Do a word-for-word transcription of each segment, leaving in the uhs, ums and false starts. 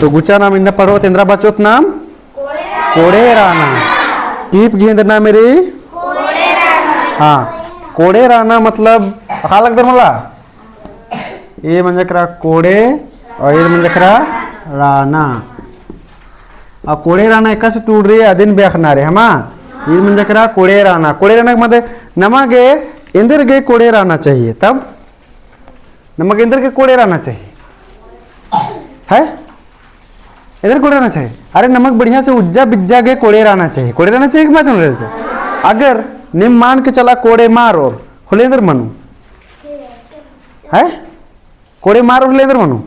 तो गुचा नाम इन्ना पढ़ोत, एन्दरा बचोत नाम? कोड़े राना। टीप गही एन्दरा नाम रई? हाँ, कोड़े राना मतलब अख़आ लगदर मला? ए मंजा केरा कोड़े और ए मंजा केरा राना। आ कोड़े राना एकासे टूड़रई, अदिन बे अख़ना रई, हमा? ए मंजा केरा कोड़े राना। कोड़े राना के मतलब नमा गे एन्देर गे कोड़े राना चाहिए, तब नमा गे एन्देर गे कोड़े राना चाहिए। है? एन्देर कोड़े राना चाहिए। अरे नमा गे बढ़िया से उज्जा बिज्जा गे कोड़े राना चाहिए। कोड़े राना चाहिए कि मा चाड़ रई? अगर नीम मान के चला कोड़े मल रओर, होले एन्देर मनो? है? कोड़े मल रओर होले एन्देर मनो?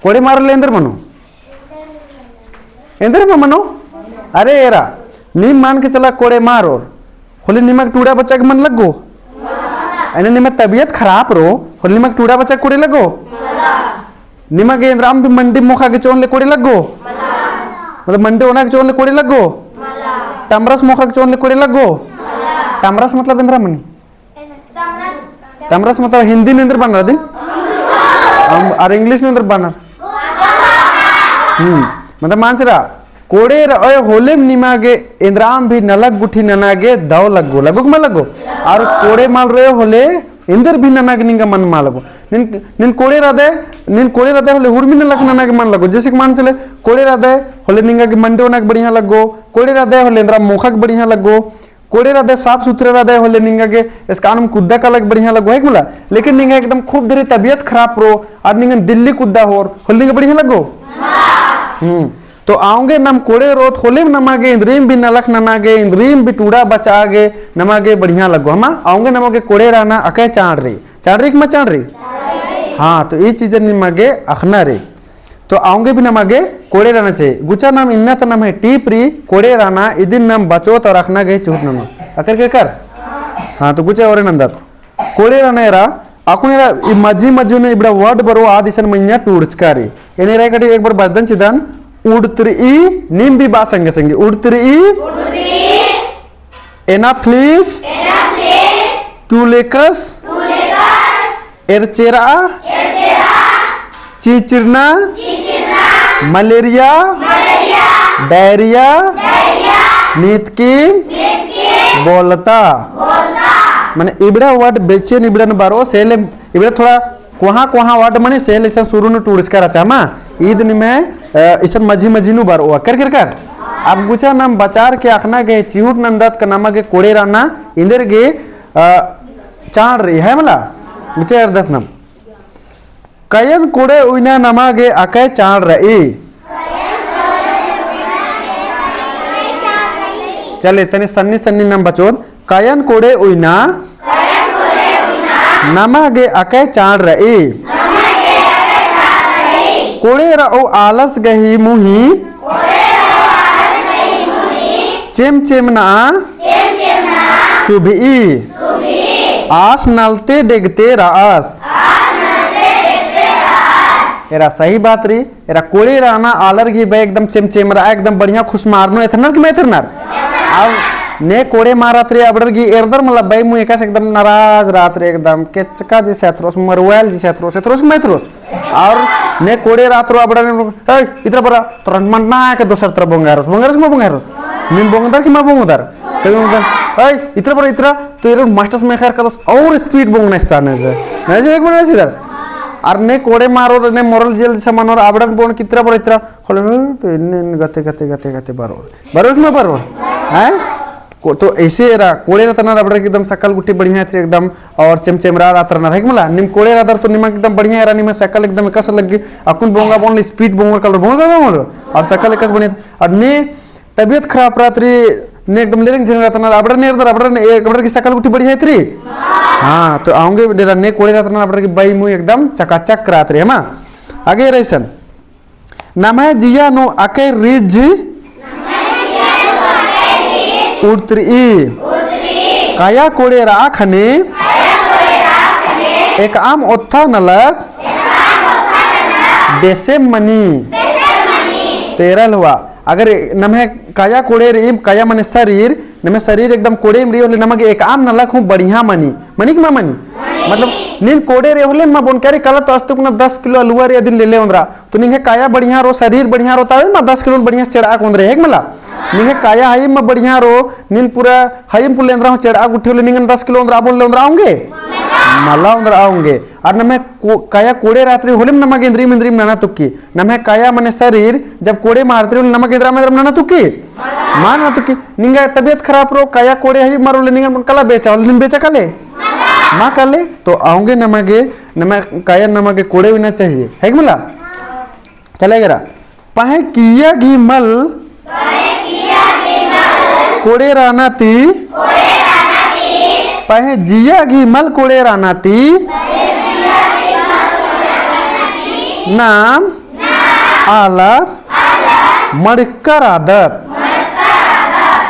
कोड़े मल रओर होले एन्देर मनो? एन्देर मा मनो? अरे एरा, नीम मान के चला कोड़े मल रओर, होले निमा गे टूड़ा बचा गे मन लग्गो? एन्ने निमा तबियत खराब रओ, होले निमा गे टूड़ा बचा गे कोड़े लग्गो? निमा गे एन्दराम भी मंडी मोख़ा गे चिओन ले कोड़े लग्गो? मतलब मंडी ओना गे चिओन ले कोड़े लग्गो? टमरस मोख़ा गे चिओन ले कोड़े लग्गो? टमरस मतलब एन्दरा मनी? टमरस मतलब हिंदी नू एन्देर बअनर अदिन? अम, और English नू एन्देर बअनर? हम्म, मतलब मान चला, कोड़े रओय होलेम निमा गे एन्दराम भी नलख गुट्ठी नना गे दव लग्गो, लग्गो कि मल लग्गो? और कोड़े मल रओय होले एन्देर भी नना गे निंगा मन मल लग्गो। नीन, नीन कोड़े रअदय, नीन कोड़े रअदय होले हुरमी नलख नना गे मन लग्गो। जैसे कि मान चले, कोड़े रअदय होले निंगा गे मंडी ओना गे बढ़िया लग्गो, कोड़े रअदय होले एन्दरा मोख़ा गे बढ़िया लग्गो, कोड़े रअदय साफ सुथरा रअदय होले निंगा गे एसकानम कुद्दा काला गे बढ़िया लग्गो, है कि मला? लेकिन निंगा एकदम खूब ढेरे तबियत खराब रओ, और निंगन दिल्ली कुद्दा होर, होले निंगा बढ़िया लग्गो? हम्म। तो औंगे नाम कोड़े रओत होलेम नमा गे एन्दरिम भी नलख नना गे, एन्दरिम भी टूड़ा बचा गे, नमा गे बढ़िया लग्गो। हमा, औंगे नमा गे कोड़े रअना अकय चाड़ रई। चाड़ रई कि मा चाड़ रई? हाँ, तो ई चीजन निमा गे अख़ना रई। तो औंगे भी नमा गे कोड़े रअना चाहिए। गुचा नाम इन्ना ता नम्है टीप रई, कोड़े रअना, इदिन नाम बचोत और अख़ना गे चिहुट ननोत। अकर के कर? हाँ, तो गुचा ओरे नन्दत। कोड़े रअना एरा, अक्कुन एरा ई मझी मझी नू इबड़ा word बरओ आद इसन मइय्याँ टूड़चका रई। एन्ने एरा कटी एक बार बचदन चिदन, उड़तरई, नीम भी बआ संगे संगे, उड़तरई। एनाफ्लिस। एनाफ्लिस। क्यूलेक्स। क्यूलेक्स। एरचेरा। एरचेरा। चींचिरना। चींचिरना। मलेरिया। मलेरिया। डायरिया। डायरिया। नीतकिम। नीतकिम। बोलता। बोलता। माने इबड़ा word बेचेन इबड़न बरओ सेले इबड़ा थोड़ा कोहाँ कोहाँ word मनी सेले इसन सुरु नू टूड़चका रहचा मा, ईद निम्है, अ, इसन मझी मझी नू बरओ, अकर केरकर। अब गुचा नाम बचार के अख़ना गे चिहुट नन्दत का नमा गे कोड़े रअना, एन्देर गे, अ, चाड़ रई, है मला? गुचा एरदत नाम। कयन कोड़े उइना नमा गे अकय चाड़ रई। चले, तनी सन्नी सन्नी नाम बचोत। कयन कोड़े उइना नमा गे अकय चाड़ रई। कोड़े रओ आलस गही मुही चेम चेमना सुभई। आस नलते डेगते रअस। एरा सही बात रई। एरा कोड़े रअना आलर गही बई एकदम चेमचेमरआ, एकदम बढ़िया खुसमारनो एथरनर कि मल एथरनर? अब ने कोड़े मल रअत रई अबड़र गही एरदर मला बई मुँह एकासे एकदम नाराज रअत रई, एकदम केचका जैसे एथरोस, मरवाल जैसे एथरोस, एथरोस कि मल एथरोस? और ने कोड़े रअत रओ अबड़र, "हे, इतरा बरा, तोरन मन्ना के दोसर तरा बोंगारोस, बोंगारोस कि मल बोंगारोस? नीम बोंगदर कि मल बोंगदर?" कभी बोंगदर, "हे, इतरा बरा, इतरा।" तो एरो मास्टर से मैं खैर कदस और speed बोंगना इस्ताने से। नहीं जी, एक मिनट सीधा। अर ने कोड़े मल रओर, ने मरल जेल जैसा मनोर, आबड़न बोन कितरा बरा इतरा, खोले, "हम्म, तो इन्ने, इन्ने गते, गते, गते, गते बरओर।" बरओर कि मल बरओर? हैं? को-, तो ऐसे एरा, कोड़े रअदर अबड़र की एकदम सकल गुट्ठी बढ़िया एथरी एकदम, और चेमचेमरा रअदर ना, है कि मला? नीम कोड़े रअदर तो निमा एकदम बढ़िया एरा, निमा सकल एकदम एकासे लग्गी, अक्कुन बोंगा बोन speed बोंगर कलर बोंगर बोंगर, और सकल एकासे बढ़िया, और ने तबियत खराब रअत रई, ने एकदम लेरंग झेरंग रअदर ना, अबड़र ने एरदर, अबड़र ने, ए, अबड़र की सकल गुट्ठी बढ़िया एथरी। हाँ, तो औंगे डेरा ने कोड़े रअदर ना, अबड़र की बई मुँह एकदम चकाचक रअत रई, है मा? आगे एरा इसन। नम्है जिया नू अकय रिझ उड़तरई। कया कोड़े रआ ख़ने एकअम ओत्था नलख बेसेम मनी। तो एरा लहुआ, अगर नम्है कया कोड़े रई, कया मने शरीर, नम्है शरीर एकदम कोड़ेम रई होले नमा गे एकअम नलख हूँ बढ़िया मनी। मनी कि मल मनी? मतलब, नीन कोड़े रई होले मल बोन, "अरे, कला तो अस्तुक ना दस किलो अलुआ रई, अदिन लेले ओन्दरा।" तो निंग्है काया बढ़िया रओ, शरीर बढ़िया रओ, तबे मा दस किलो बढ़िया से चेड़आ के ओन्दरे, है कि मला? निंग्है काया हइम मा बढ़िया रओ, नीन पूरा हइम पुल्ले एन्दरा हूँ चेड़आ गुट्ठी होले, निंगन दस किलो ओन्दरा बोलले ओन्दरा ओंगे? मला ओन्दरा ओंगे। अरा नम्है को-, काया कोड़े रअत रई होले नमा गे इन्द्रिम इन्द्रिम नना तुक्की। नम्है काया मने शरीर जब कोड़े मा रअत रई होले नमा गे इन्द्रा मा इन्द्रा नना तुक्की? मा नना तुक्की। निंग्है तबियत खराब रओ, काया कोड़े हइम मा रओ होले निंगन कला बेचा होले, नीन बेचा काले? मा काले। तो ओंगे नमा गे, नमा काया नमा गे कोड़े होना चाहिए, है कि मला? चले गेरा। पहें किइय्या गही मल कोड़े रअना ती, पहें जिया गही मल कोड़े रअना ती नाम आलत मड़क्का रअदत।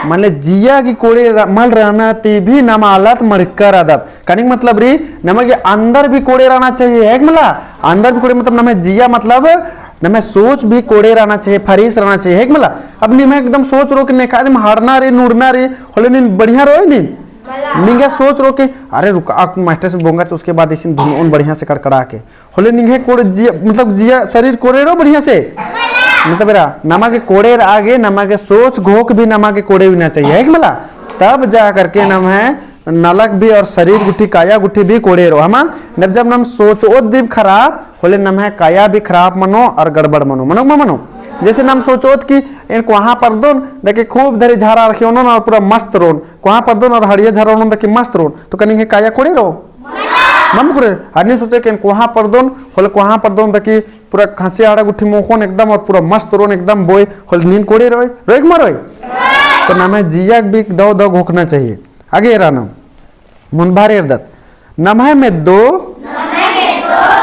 मने जिया गही कोड़े र-, मल रअना ती भी नाम आलत मड़क्का रअदत। कनिक मतलब रई, नमा गे अंदर भी कोड़े रअना चाहिए, है कि मला? अंदर भी कोड़े मतलब नम्है जिया मतलब नम्है सोच भी कोड़े रअना चाहिए, fresh रअना चाहिए, है कि मला? अब निम्है एकदम सोच रओ कि नेखा दिम हड़ना रई, नुड़ना रई, होले नीन बढ़िया रओ नीन। निंग्है सोच रओ कि अरे रुका, अक्कु मास्टर से बोंगा, उसके बाद इसिन धुनओन बढ़िया से कड़कड़ा के। होले निंग्है कोड़े जिया, मतलब जिया शरीर कोड़े रओ बढ़िया से। मतलब एरा, नमा गे कोड़े रआ गे, नमा गे सोच घोख भी नमा गे कोड़े होना चाहिए, है कि मला? तब जा करके नम्है नलख भी और शरीर गुट्ठी, काया गुट्ठी भी कोड़े रओ, हमा? नब जब नम सोचओत दिम खराब, होले नम्है काया भी खराब मनो और गड़बड़ मनो, मनो मा मनो? जैसे नम सोचओत कि एन कोहाँ परदोन, देखे खूब धरी झारा रखियोन और पूरा मस्त रओन, कोहाँ परदोन और हड़िया झारा रओन, देखे मस्त रओन, तो का निंग्है काया कोड़े रओ? मम कोड़े, हर नीन सोचे कि एन कोहाँ परदोन, होले कोहाँ परदोन, देखे पूरा खसिया आड़ा गुट्ठी मोख़ोन एकदम और पूरा मस्त रओन एकदम बोय, होले नीन कोड़े रओय, रओय कि मा रओय? तो नम्है जिया भी दव दव घोखना चाहिए। आगे एरा नम मुन्ध बारी एरदत। नम्है मेद्दो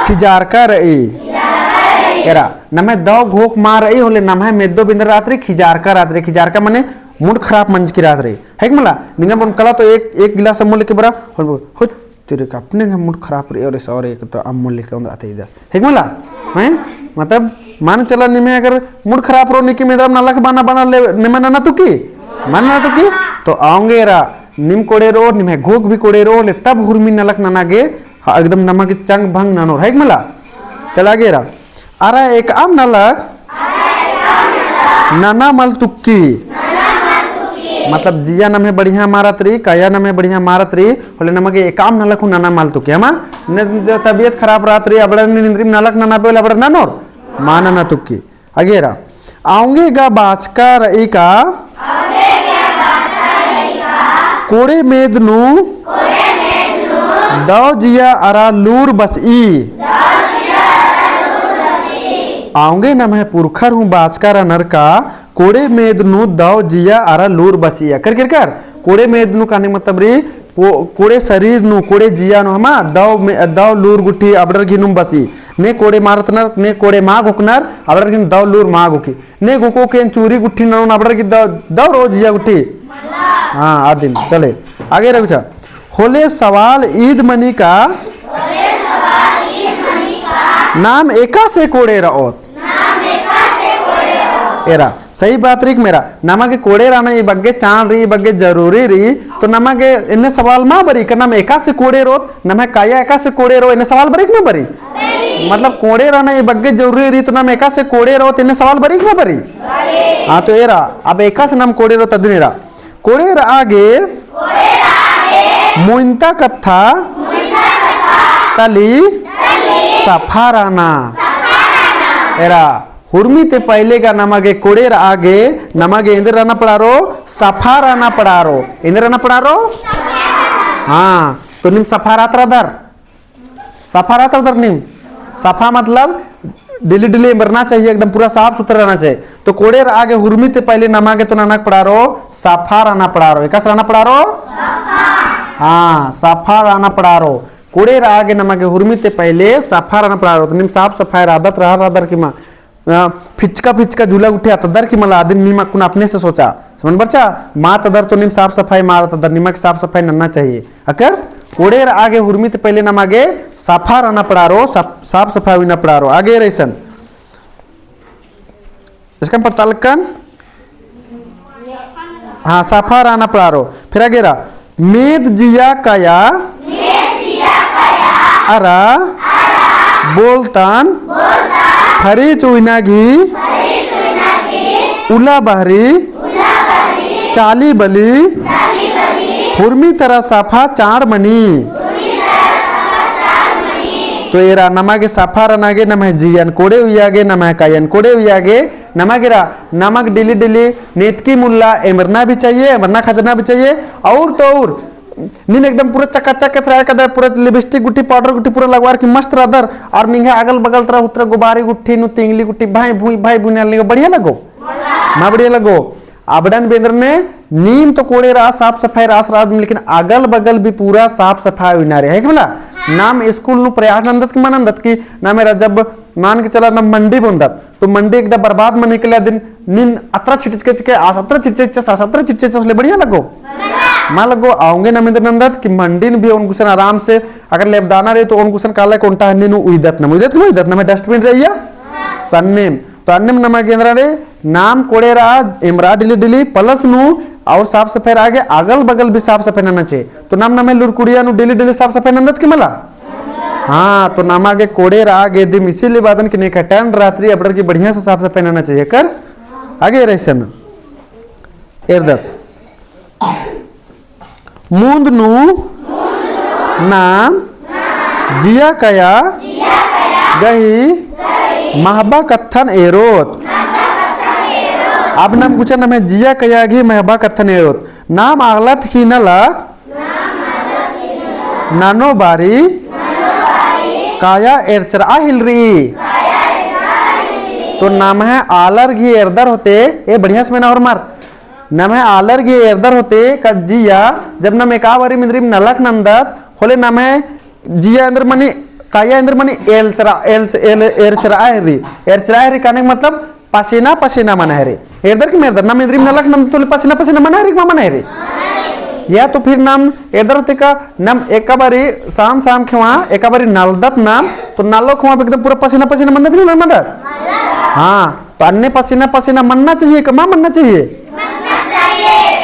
खिजारका रई। एरा, नम्है दव घोख मा रई होले नम्है मेद्दो भी एन्देर रअत रई, खिजारका रअत रई। खिजारका मने mood खराब मंजकी रअत रई। है कि मला? निंगन बओन कला तो एक, एक गिलास अम्म लेके बरा, होले, हो, तेरे का अपने का mood खराब रई और इस और एक तो अम्म लेके ओन्दरआ ती दस। है कि मला? हैं? मतलब, मान चला निम्है अगर mood खराब रओ, नीकिम एन्दरम नलख बअना बअना ले, निम्है नना तुक्की? मा नना तुक्की? तो ओंगे एरा, नीम कोड़े रओ, निम्है घोख भी कोड़े रओ, ले तब हुरमी नलख नना गे, हाँ, एकदम नमा गे चंग भंग ननोर, है कि मला? चला गे एरा। अरा एकअम नलख नना मल तुक्की। मतलब जिया नम्है बढ़िया मा रअत रई, काया नम्है बढ़िया मा रअत रई, होले नमा गे एकअम नलख हूँ नना मल तुक्की, हमा? न, तबियत खराब रअत रई, अबड़र नीन इन्द्रिम नलख नना बेले अबड़र ननोर? मा नना तुक्की। आगे एरा, ओंगे गा बाचका रई का कोड़े मेद नू दव जिया अरा लूर बसई। ओंगे नम्है पुरखर हूँ बाचका रअनर का कोड़े मेद नू दव जिया अरा लूर बसई। अकर केरकर कोड़े मेद नू काने मतलब रई पो-, कोड़े शरीर नू, कोड़े जिया नू हमा दव मे-, दव लूर गुट्ठी अबड़र घिनुम बसई। ने कोड़े मा रअनर, ने कोड़े मा घोखनर, अबड़र घिन दव लूर मा घोखी। ने घोखो के एन चूरी गुट्ठी ननोन अबड़र घिन दव, दव रओ जिया गुट्ठी। हाँ, आदिन, चले। आगे एरा गुचा। होले सवाल ईद मनी का नाम एकासे कोड़े रओत। एरा, सही बात रई का मा एरा, नमा गे कोड़े रअना ई बग्गे चाड़ रई, ई बग्गे जरूरी रई, तो नमा गे एन्ने सवाल मा बरई का नाम एकासे कोड़े रओत, नम्है काया एकासे कोड़े रओ, एन्ने सवाल बरई का मा बरई? मतलब कोड़े रअना ई बग्गे जरूरी रई, तो नाम एकासे कोड़े रओत, एन्ने सवाल बरई का मा बरई? हाँ, तो एरा, अब एकासे नाम कोड़े रओत अदिन एरा। कोड़े रआ गे मुइन्ता कत्था तली सफा रअना। एरा, हुरमी ती पहिले गा नमा गे कोड़े रआ गे, नमा गे एन्देर रअना पड़ारो, सफा रअना पड़ारो। एन्देर रअना पड़ारो? हाँ, तो नीम सफा रअत रअदर? सफा रअत रअदर नीम? सफा मतलब daily daily एम्बरना चाहिए, एकदम पूरा साफ सुथरा रहना चाहिए। तो कोड़े रआ गे हुरमी ती पहिले नमा गे तो ननक पड़ारो, सफा रअना पड़ारो। एकासे रअना पड़ारो? हाँ, सफा रअना पड़ारो। कोड़े रआ गे नमा गे हुरमी ती पहिले सफा रअना पड़ारो। तो नीम साफ सफाई रअदत रअदर, रअदर की मा अ, फिचका फिचका झूला गुट्ठी अत्तदर की मला अदिन नीम अक्कुन अपने से सोचा। समझ बरचा? मा अत्तदर तो नीम साफ सफाई मा रअदर, निमा गे साफ सफाई नन्ना चाहिए। अकर कोड़े रआ गे हुरमी ती पहिले नमा गे सफा रअना पड़ारो, साफ, साफ सफाई हुइना पड़ारो। आगे एरा इसन। इसका पड़ताल कन? हाँ, सफा रअना पड़ारो। फिर आगे एरा, मेद जिया काया अरा बोलतन हरी चुइना गही उला बहरी चाली बली हुरमी तरा सफा चाड़ मनी। तो एरा नमा गे सफा रना गे, नम्है जियन कोड़े उइया गे, नम्है कायन कोड़े उइया गे, नमा गे एरा, नमा गे डेली डेली नेतकी मुल्ला एमरना भी चाहिए, एमरना खजना भी चाहिए। और तो और नीन एकदम पूरा चकाचक एथरा कदर, पूरा lipstick गुट्ठी, powder गुट्ठी पूरा लगवार की मस्त रअदर, और निंग्है अगल बगल तरा उतरा गुबारी गुट्ठी नू तिंगली गुट्ठी भाई भूई, भाई भूई नाल निंग्है बढ़िया लगो? मल बढ़िया लगो। अबड़न बेंद्रन नीम तो कोड़े रआ, साफ सफाई रआ, लेकिन अगल बगल भी पूरा साफ सफाई उइना रई, है कि मला? नाम school नू प्रयास नन्दत कि मल नन्दत कि नाम एरा जब मान के चला नाम मंडी बओन्दत, तो मंडी एकदम बर्बाद मनी के लिए दिन नीन अतरा छिटचके चिके आस, अतरा छिटचके चिके आस, अतरा छिटचके चिके आस ले बढ़िया लगो? मल लगो। औंगे नाम एन्देर नन्दत कि मंडी नू भी ओन गुसन आराम से अगर लेबदाना रई तो ओन गुसन काला कोंटा हन्नी नू उइदत, नाम उइदत कि मल उइदत, नाम dustbin रई या? तो अन्नेम, तो अन्नेम नमा गे एन्देर रई, नाम कोड़े रआ, एमरा डेली डेली, plus नू और साफ सफाई रआ गे, अगल बगल भी साफ सफाई नना चाहिए। तो नाम नम्है लुरकुड़िया नू डेली डेली साफ सफाई नन्दत कि मला? हाँ, तो नमा गे कोड़े रआ गे दिम इसीलिए बादन कि नेखा टन रात्रि अबड़र की बढ़िया से साफ सफाई नना चाहिए कर। आगे रईसन एरदत। मुन्द नू नाम जिया कया गही महबा कत्थन एरोत। अब नाम गुचा नम्है जिया कया गही महबा कत्थन एरोत। नाम आलत ही नलख ननो बारी काया एरचरआ हिलरी। तो नम्है आलर गही एरदर होते, ए बढ़िया से मेना होरमर। नम्है आलर गही एरदर होते का जिया, जब नाम एका बारी इन्द्रिम नलख नन्दत, होले नम्है जिया एन्देर मनी, काया एन्देर मनी एलचरआ, एल, एल, एरचरआ हिलरी। एरचरआ हिलरी कहने का मतलब पसीना पसीना मना हिलरी। एरदर कि मल एरदर, नाम इन्द्रिम नलख नन्दत होले पसीना पसीना मना हिलरी कि मल मना हिलरी? या तो फिर नाम एरदर होते का नाम एका बारी साम साम खेवा, एका बारी नलदत नाम, तो नलो खेवा एकदम पूरा पसीना पसीना मन्दत कि मल मन्दत? हाँ, तो अन्ने पसीना पसीना मन्ना चाहिए का मल मन्ना चाहिए?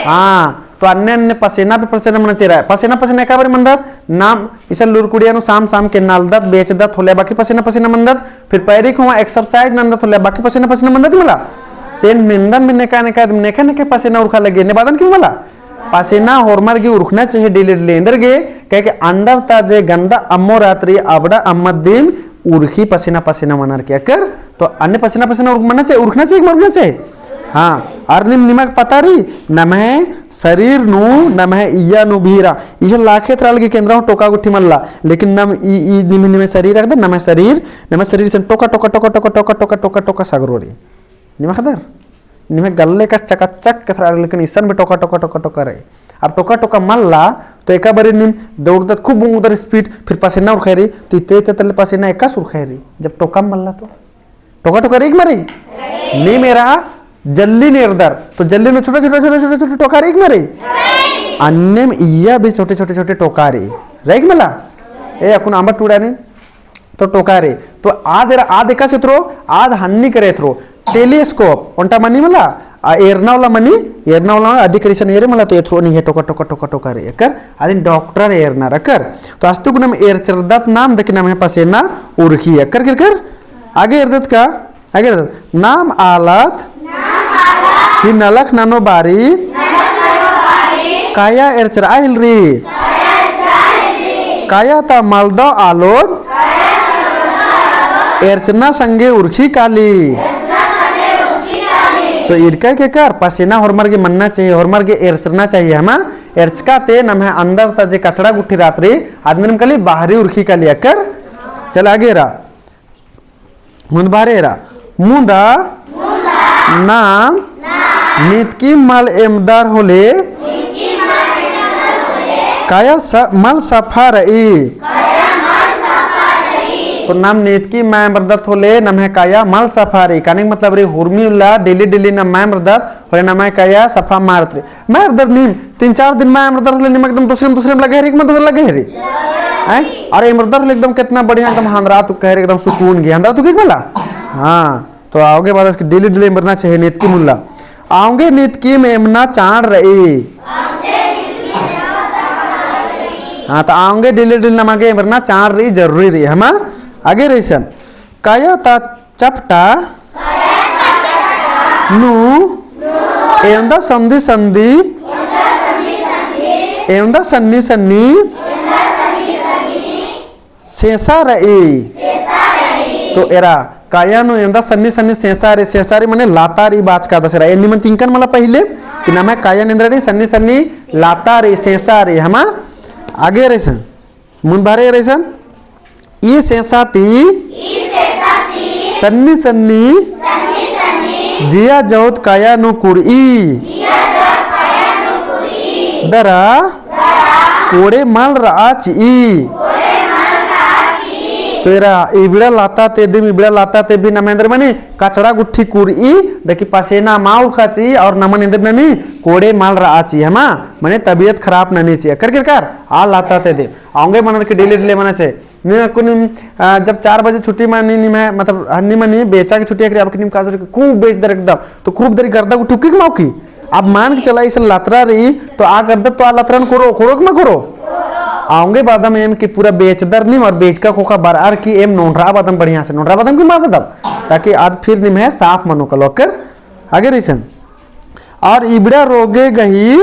हाँ, तो अन्ने अन्ने पसीना भी पसीना मन्ना चाहिए। पसीना पसीना एका बारी मन्दत नाम इसन लुरकुड़िया नू साम साम के नलदत, बेचदत होले बाकी पसीना पसीना मन्दत, फिर पैरी खेवा exercise नन्दत होले बाकी पसीना पसीना मन्दत मला। तेन मेन्दन में नेका नेका, नेका नेका पसीना उरखा लगे, ने बादन कि मला? पसीना होरमर गही उरखना चाहिए डेली डेली एन्देर गे, काहे कि अंडर ता जे गंदा अम्मो रात्रि अबड़ा अम्मत दिम उरखी पसीना पसीना मनर की अकर, तो अन्ने पसीना पसीना उरख-, मन्ना चाहिए, उरखना चाहिए कि मल उरखना चाहिए? हाँ, अर नीम निमा गे पता रई, नम्है शरीर नू, नम्है इया नू भी रआ, इसन लाखे तरा लगी केन्द्रा हूँ टोका गुट्ठी मल्ला, लेकिन नाम ई, ई निम्है, निम्है शरीर रअदर, नम्है शरीर, नम्है शरीर इसन टोका, टोका, टोका सगरो रई। निमा गे अख़दर? निम्है गल्ले कस चकाचक एथरा, लेकिन इसन भी टोका, टोका, टोका, टोका रई। अब टोका, टोका मल्ला, तो एका बारी नीम दौड़दत खूब उंगदर speed, फिर पसीना उरखा रई, तो इतरे, इतरे तले पसीना एकासे उरखा रई। जब टोका मल्ला तो टोका, टोका रई कि मल रई? नीम एरा जल्ली नू एरदर, तो जल्ली नू छोटा, छोटा, छोटा, छोटा, छोटा टोका रई कि मल रई? अन्नेम इया भी छोटे, छोटे, छोटे टोका रई। रई कि मला? ए, अक्कुन अम्बर टूड़ा नी तो टोका रई। तो आद एरा, आद एकासे एथरो, आद हन्नी करे एथरो। Telescope, ओन्टा मनी मला, आ एरना वाला मनी, एरना वाला अदी करिसन एरे मला, तो एथरो निंग्है टोका, टोका, टोका, टोका रई। अकर, अदिन doctor एरना रअकर। तो अस्तु गुनम एरचरदत नाम दकी नम्है पसेना उरखी। अकर, कर, कर, आगे एरदत का? अगर नाम आलत ही नलख ननो बारी काया एरचरआ हिलरी। काया ता मलदव आलोत एरचना संगे उरखी काली। तो इरकर के कर पसेना होरमर गे मन्ना चाहिए, होरमर गे एरचना चाहिए। हमा एरचका ते नम्है अंदर ता जे कचड़ा गुट्ठी रअत रई, अदिन काली बाहरी उरखी काली। अकर चल आगे एरा। मुन्द बारे एरा। मुन्दा नाम नीतकी मल एमदर होले काया स-, मल सफा रई। तो नाम नीतकी मल एमरदत होले नम्है काया मल सफा रई। कहने का मतलब रई हुरमी उल्ला daily daily नाम मल एमरदत होले नम्है काया सफा मल रई। मल एरदर नीम, तीन चार दिन मल एमरदर होले नीम एकदम दुसरेम दुसरेम लग्गा हेरी, एकदम दुसरेम लग्गा हेरी। हैं? अरे एमरदर होले एकदम केतना बढ़िया, एकदम हंदरा तुक्का हेरी, एकदम सुकून गे, हंदरा तुक्का गे मला? हाँ, तो औंगे बाद daily daily एमरना चाहिए नीतकी मुल्ला। औंगे नीतकीम एमना चाड़ रई। हाँ, तो औंगे daily daily नमा गे एमरना चाड़ रई, जरूरी रई, हमा? आगे रई सन। काया ता चपटा नू एवंदा संदी संदी एवंदा सन्नी सन्नी सेंसा रई। तो एरा काया नू एवंदा सन्नी सन्नी सेंसा रई, सेंसा रई मने लाता रई बाचकादस एरा। एन्ने मन तिंकन मला पहिले कि नम्है काया नू एन्दरा रई, सन्नी सन्नी लाता रई, सेंसा रई, हमा आगे रई सन। मुन्द बहरे रई सन। ई सेंसा ती सन्नी सन्नी जिया जौत काया नू कुरई। दरा कोड़े मल रआ चिई। तो एरा इबड़ा लाता ती दिम, इबड़ा लाता ती भी नम्है एन्दर मनी कचड़ा गुट्ठी कुरई, देखी पसेना मा उरखा चिई और नमन एन्दर ननी कोड़े मल रआ चिई, हमा मने तबियत खराब ननी चिई। अकर किरकार आ लाता ती दिम। औंगे मनर की daily daily मना चाही। नीम अक्कुन नीम, आ, जब चार बजे छुट्टी मनी नीम है, मतलब, हन्नी मनी बेचा की छुट्टी अकरी, अब की नीम का दर खूब बेचदर एकदम, तो खूब दरी गर्दा गुट्ठी उक्की की मा उक्की। अब मान के चला, इसन लतरा रई, तो आ गर्दा तो आ लतरन कोरो, कोरो कि मा कोरो? औंगे बादम एम की पूरा बेचदर नीम और बेचका खोखा बरअर की एम नोंडरा बादम बढ़िया से, नोंडरा बादम की मा बादम, ताकि आद फिर नीम है साफ मनो कलो अकर। आगे रई सन। और इबड़ा रोगे गही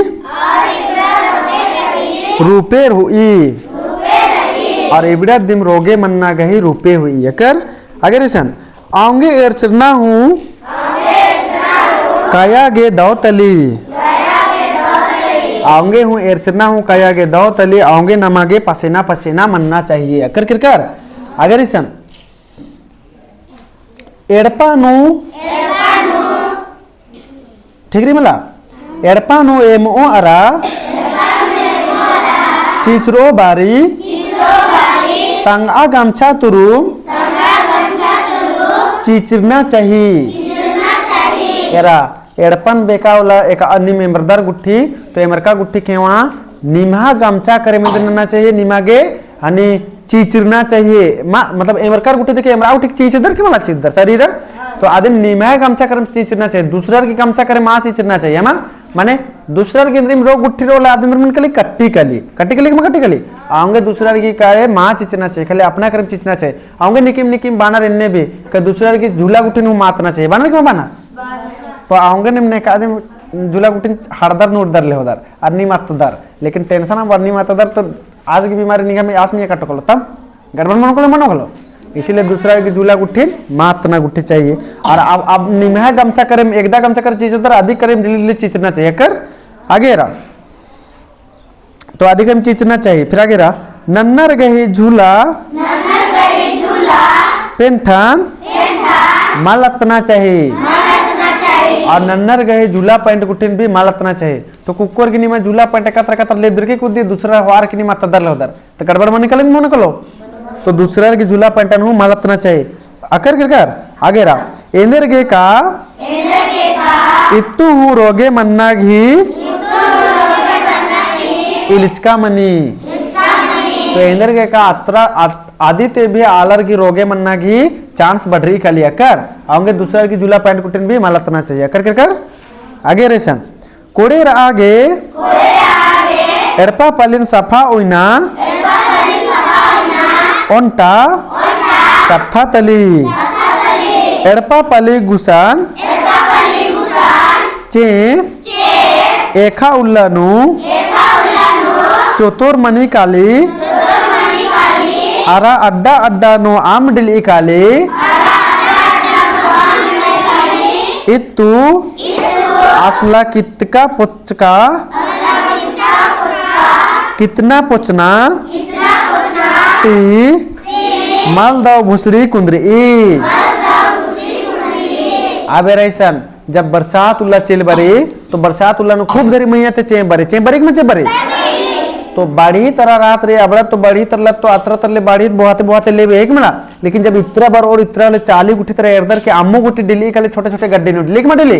रूपेर हुई। और इबड़ा दिम रोगे मन्ना गही रूपे हुई। अकर आगे रई सन। औंगे एरचरना हूँ काया गे दौ तली। औंगे हूँ एरचरना हूँ काया गे दौ तली, औंगे नमा गे पसेना पसेना मन्ना चाहिए। अकर किरकार आगे रई सन। एड़पा नू, ठीक रई मला? एड़पा नू एमओ अरा चिचरो बारी तंगआ गमछा तुरुम चिचरना चाही। एरा एड़पन बेका उल्ला एका अन्नी मेम्बरदर गुट्ठी, तो एमरका गुट्ठी केवा निम्हा गमछा करे मेंदर नना चाहिए, निम्हा गे हनी चीचरना चाहिए। मा-, मतलब एमरकर गुट्ठी देखिए, एमरा गुट्ठी चीचदर की मला चीचदर शरीर। तो आदिम निम्हा गमछा करे चीचरना चाहिए, दूसरर की गमछा करे मा चीचरना चाहिए, है ना? माने दूसरर की एन्दरिम रोग गुट्ठी रोला आदिम मन कली कट्टी कली, कट्टी कली की मा कट्टी कली। औंगे दूसरर की करे मा चीचरना चाहिए, खाली अपना करे चीचरना चाहिए। औंगे निकिम निकिम बानर एन्ने भी, का दूसरर की झूला गुट्ठी नू मातना चाहिए, बानर की मा बानर? तो औंगे निमने का आदिम झूला गुट्ठिन हड़दर नू उड़दर ले होदर, अन्नी मातदर। लेकिन tension अब अन्नी मातदर तो आज की बीमारी निंगा में आस में कट कलो, तब गड़बड़ मनो कलो, मनो कलो। इसीलिए दूसरर की झूला गुट्ठिन मातना गुट्ठी चाहिए। और अब, अब निम्हा गमछा करे, एकदा गमछा करे चीचदर, अधिक करे daily daily चीचरना चाहिए। अकर आगे रआ। तो अधिक हम चीचरना चाहिए। फिर आगे रआ, नन्नर गही झूला, नन्नर गही झूला, पेंठन, पेंठन, मल अतना चाहिए। मल अतना चाहिए। और नन्नर गही झूला पैंट गुट्ठिन भी मल अतना चाहिए। तो कुक्कोर की निम्हा झूला पैंट कतर कतर लेबदर की कुद्दी, दूसरा होअर की निम्हा तदर लहदर। तो गड़बड़ मनी कलो, मनो कलो। तो दूसरर की झूला पैंटन हूँ मल अतना चाहिए। अकर किरकर आगे रआ। एन्देरगे का इत्तु हूँ रोगे मन्ना गही इलिचका मनी। तो एन्देरगे का अतरा आद-, आदि ते भी आलर गही रोगे मन्ना गही chance बढ़रई काली। अकर औंगे दूसरर की झूला पैंट गुट्ठिन भी मल अतना चाहिए। अकर किरकर आगे रई सन। कोड़े रआ गे एड़पा पलिन सफा उइना, ओन्टा कत्था तली। एड़पा पली गुसन चें एखा उल्ला नू चोतोर मनी काली, अरा अड्डा अड्डा नू अम्म डिलई काली। इत्तु असला कितका पोचका, कितना पोचना ती मल दव भुसड़ी कुन्दरई। अब एरा इसन जब बरसात उल्ला चेल बरई, तो बरसात उल्ला नू खूब धरी मइय्याँ ते चेंप बरई, चेंप बरई कि मल चेंप बरई? तो बाढ़ी तरा रात रई, अबड़ा तो बाढ़ी तरला तो अतरा तरले बाढ़ी बोहाते बोहाते लेबे, है कि मला? लेकिन जब इतरा बर और इतरा ले चाली गुट्ठी तरा एरदर के अम्मो गुट्ठी डेली काले छोटे छोटे गड्डी नू डेली कि मल डेली?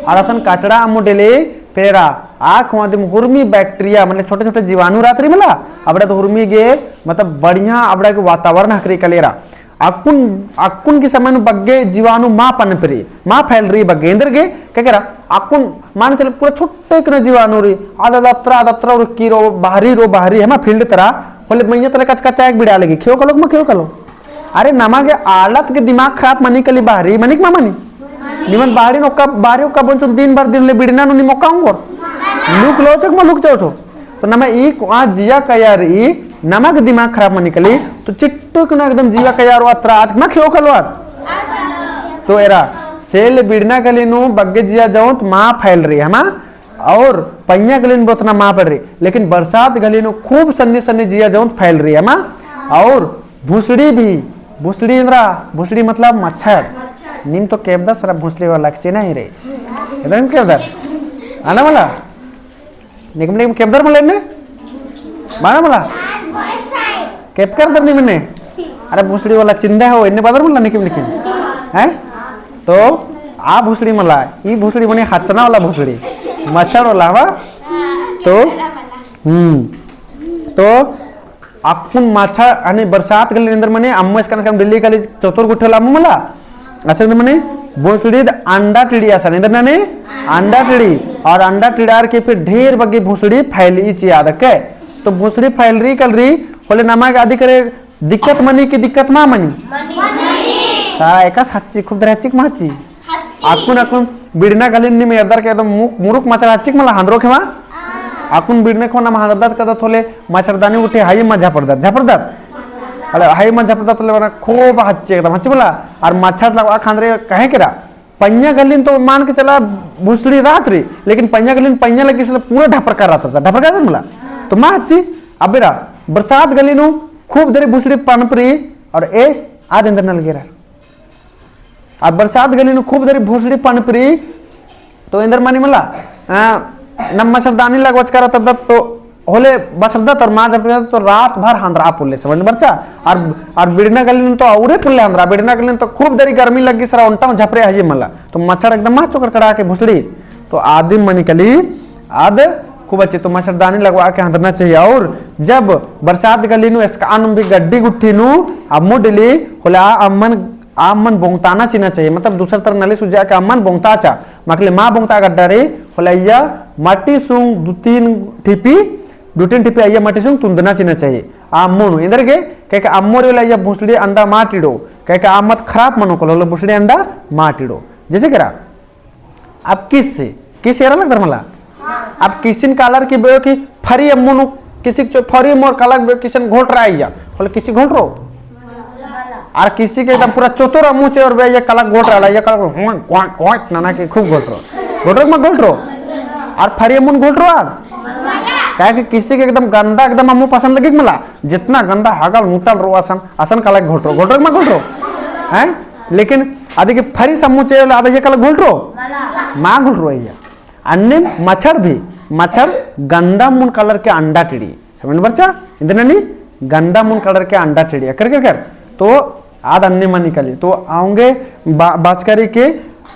और असन कचड़ा अम्मो डेली, फेर आ, आँख वादिम हुरमी bacteria, मतलब छोटे छोटे जीवाणु रात रई मला, अबड़ा तो हुरमी गे, मतलब बढ़िया अबड़ा के वातावरण हकरी काले एरा। अक्कुन, अक्कुन की समय नू बग्गे जीवाणु मा पनपरी, मा फैलरई बग्गे। एन्देरगे, का केरा, अक्कुन मान चले पूरा छोटे किना जीवाणु रई, आद आद अतरा, आद अतरा उरकी रओ, बाहरी रओ, बाहरी, है मा field तरा, होले मइय्याँ तरा कचकचा एक बिड़ा लगी, खेओ कलो, मा खेओ कलो। अरे नमा गे आलत गे दिमाग खराब मनी कली बाहरी, मनी कि मा मनी? निमन बाहरी नू ओक्का, बाहरी ओक्का बोंचो दिन भर दिन ले बिड़ना नू निम ओक्का ओंगोर। लुक लो चक मा लुक चाओ चो। तो नमा ई कुआ जिया कया रई, नमा गे दिमाग खराब मनी कली, तो चिट्टू कुना एकदम जिया कया रओ अत्रा आद, मा खेओ कलो आद। तो एरा, से ले बिड़ना कली नू बग्गे जिया जौंत मा फैल रई, हमा? और पइयाँ गलिन बोतना मा पड़ रई, लेकिन बरसात गलिन खूब सन्नी सन्नी जिया जौंत फैल रई, हमा? और भुसड़ी भी, भुसड़ी एन्दरा, भुसड़ी मतलब मच्छर। नीम तो केबदर सरा भुसड़ी वाला के चिन्हा ही रई। एन्दरा नीम केबदर? आना मला? निकम निकम केबदर मला एन्ने? माना मला? केबकर दर नीम एन्ने? अरे भुसड़ी वाला चिन्हा हो, एन्ने बअदर मला निकम निकम। हैं? तो आ भुसड़ी मला, ई भुसड़ी मने हचना वाला भुसड़ी, मच्छर वाला हवा। तो, हम्म, तो अक्कुन मच्छर, अने बरसात गलिन एन्दर मने, अम्म इसकन इसकन बिल्ली कली चतुर गुट्ठल अम्म मला, असन मने भुसड़ी द अंडा टिड़ी असन, एन्दर नने अंडा टिड़ी, और अंडा टिड़ार के फिर ढेर बग्गे भुसड़ी फैली चिया दके। तो भुसड़ी फैल रई कल रई, होले नमा गे अदी करे दिक्कत मनी कि दिक्कत मा मनी? मनी। सारा एकासे हच्ची, खूब दर हच्ची कि मा हच्ची? हच्ची। अक्कुन, अक्कुन बिड़ना गलिन नीम एरदर के एकदम मु-, मुरुख मच्छर हच्ची कि मला हंदरो खेमा? आ। अक्कुन बिड़ना खोना मा हंदरदत कदत होले मच्छरदानी उठे हाई मा झपरदत, झपरदत? अले हाई मा झपरदत होले मना खूब हच्ची एकदम, हच्ची मला? और मच्छर लगवा खंदरे कहे केरा? पइयाँ गलिन तो मान के चला भुसड़ी रहत रई, लेकिन पइयाँ गलिन पइयाँ लगी से पूरा ढपरका रहता था, ढपरका था मला। तो मा हच्ची, अबेरा, बरसात गलिन नू खूब दरी भुसड़ी पनपरी और ए आद एन्दर नलगेरा। अब बरसात गलिन नू खूब दरी भुसड़ी पनपरी, तो एन्दर मनी मला, आ, नम मच्छरदानी लगवचका रहता था, तो होले बछरदत और मा झपरदत तो रात भर हंदरा पुल्ले समझ बरचा। और, और बिड़ना गलिन तो औरे पुल्ले हंदरा, बिड़ना गलिन तो खूब दरी गर्मी लगी सरा ओन्टा झपरे हजे मला। तो मच्छर एकदम मा चोकर कड़ा के भुसड़ी। तो आदिम मनी कली आद खूब अच्छे तो मच्छरदानी लगवा के हंदना चाहिए। और जब बरसात गलिन नू एसकान भी गड्डी गुट्ठी नू अम्मु डिली होला अम्मन आ अम्मन बोंगताना चिना चाहिए, मतलब दूसर तरह नली सुजा के अम्मन बोंगताचा, मकले मा बोंगता गड्डा रई, होले अइया माटी सुंग दू तीन ठिपी, दू तीन ठिपी अइया माटी सुंग तुंदना चिना चाहिए। आ अम्मो नू, एन्देरगे, कहे के अम्मो रई होले अइया भुसड़ी अंडा मा टिड़ो, कहे के आ अम्मत खराब मनो कलो, होले भुसड़ी अंडा मा टिड़ो। जैसे केरा, अब किस्सी, किस्सी एरा लगदर मला? हाँ। अब किस्सिन कालर की बेयो कि फरी अम्मु नू किस्सी चो-, फरी अम्मु कालर बेयो किस्सिन घोटरा अइया। होले किस्सी घोटरो? आर किस्सी के एकदम पूरा चोतोर अम्मु चे और बेयो कलक घोटरा ला, अइया कलक हुआं, हुआं, हुआं, नना के खूब घोटरो। घोटरो कि मा घोटरो? आर फरी अम्मुन घोटरो आर? काहे कि किस्सी के एकदम गंदा, एकदम अम्मु पसंद लगी मला। जितना गंदा हगल मुतल रओ असन, असन कालक घोटरो। घोटरो कि मा घोटरो? हैं? लेकिन अदी के फरी अम्मु चे होले अदी अइया कालक घोलटरो? मला। मा घोलटरो अइया। अन्ने मच्छर भी, मच्छर गंदा अम्मुन कालर के अंडा टिड़ी। समझ बरचा? इन्दर ननी गंदा अम्मुन कालर के अंडा टिड़ी। अकर, कर, कर। तो आद अन्ने मनी कली। तो औंगे बा-, बाचकारी के